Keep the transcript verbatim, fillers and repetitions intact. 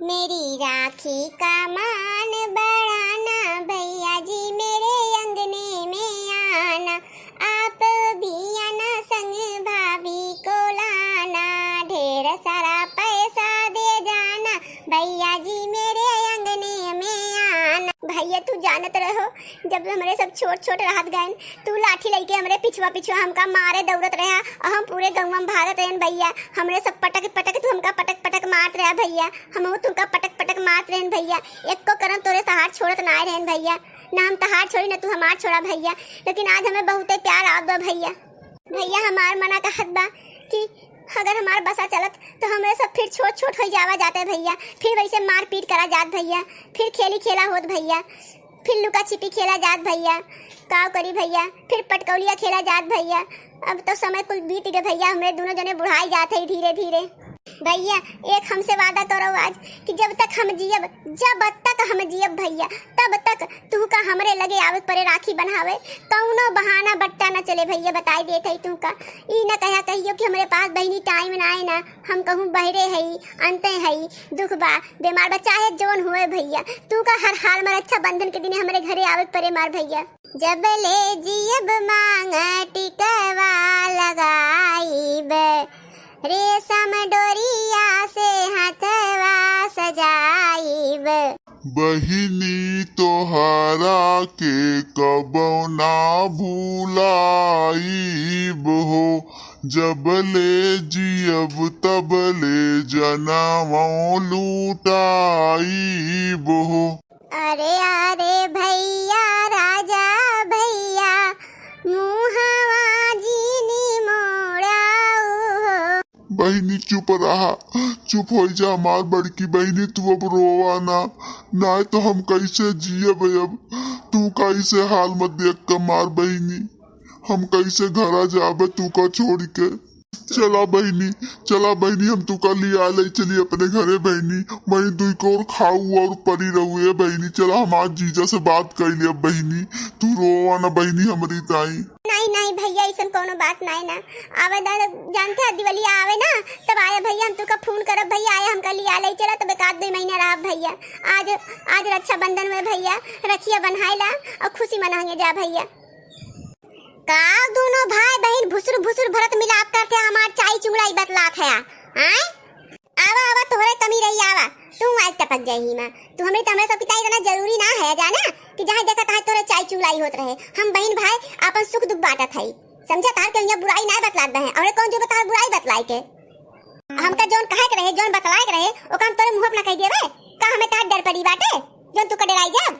मेरी राखी का मान बढ़ाना, भैया जी मेरे अंगने में आना, आप भी आना संग भाभी को लाना, ढेर सारा पैसा दे जाना, भैया जी मेरे अंगने में आना। भैया तू जानत रहो, जब हमरे सब छोट छोट रहत गएन, तू लाठी लइके हमरे पिछवा पिछवा हमका मारे दौड़त रहा, और हम पूरे गौवा में भागत रहन भैया। हमरे सब पटक पटक तू हमका पटक पटक मारत रहा भैया, हमहू तुमका पटक पटक मारत रहन भैया। एको करम तोरे तहार छोड़त ना रहन भैया, ना हम तहार छोड़ी ना तू हमार छोड़ा भैया। लेकिन आज हमें बहुते प्यार आवत बा भैया। भैया हमार मना कहत बा कि अगर हमार बसा चलत तो हमरे सब फिर छोट छोट हो जावा जाते भैया, फिर वैसे मारपीट करा जात भैया, फिर खेली खेला होत भैया, फिर लुका छिपी खेला जात भैया, काव करी भैया, फिर पटकौलिया खेला जात भैया। अब तो समय कुल बीत गए भैया, हमरे दोनों जने बुढ़ाई जात है धीरे धीरे। भैया एक हमसे वादा करो आज कि जब तक हम जियब, जब तक हम जियब भैया, तब तक तुहका हमरे लगे आवे परे राखी बन्हावे, कौनो बहाना बट्टा न चले भैया, बताई देत है तुहका। ई न कहा कहियो कि हमरे पास बहिनी टाइम ना आए ना, हम कहूँ बहरे हई, अंते हई, दुख बा, बीमार बा, चाहे जौन हुए भैया, तुहका हर हाल में रक्षाबंधन के दिन हमरे घरे आवे परे मार भैया। जब ले जियब मांग टिकवा लगाइब, रेशम डोरिया से हथवा सजाइब। बहिनी तोहरा के कबो ना भुलाइब हो, जब ले जियब तब ले जनमो लुटाइब हो। अरे अरे भैया राजा भैया, मुहवा जीनी मोड़ाऊ हो। बहिनी चुप रहा, चुप हो जा हमार बड़की बहिनी, तू अब रोवा ना, ना तो हम कैसे जियब अब, तू कैसे हाल मत देख के मार बहिनी, हम कैसे घरा जाबे तू का छोड़ के। चला बहिनी, चला बहिनी, हम तू का लिया ले चली अपने घरे बहिनी, वहीं दुई कोर खाऊ और परी रहुए बहिनी। चला हमार जीजा से बात कर लिया बहिनी, तू रोवा ना बहिनी हमरी ताई। नहीं नहीं भैया, ऐसन कोनो बात नहीं ना। आवे दा, जानते हैं दिवाली आवे ना, तब आया भैया, हम तुका फोन करब भैया, आया हमका लिया ले चला, तब एक आध दो महीना रहब भैया। आज, आज रक्षाबंधन में भैया रखिया बन्हाइला और खुशी मनाएंगे जा भैया। का दोनों भाई बहिन भुसुर भुसुर भरत मिलाप करते हमार चाय चुंगलाई बतलात है, आय? आवा, आवा, तोहरे कमी रही, आवा। तू आज टपक जाई ही माँ। तू हमरे, तो हमरे सब की ताई इतना जरूरी ना है, जाने? कि जहाँ देखा तहाँ तोहरे चाय चुंगलाई होत रहे। हम बहिन भाई आपन सुख दुख बांटत हई। समझा? तार के यहाँ बुराई ना बतलात बहे। हमरे कौन जो बतार बुराई बतलाई के? हमका जौन कहे के रहे, जौन बतलाए के रहे, ओका हम तोरे मुँह पे ना कह देबे। का हमें तार डर पड़ी बाटे? जौन तू का डराई जाब?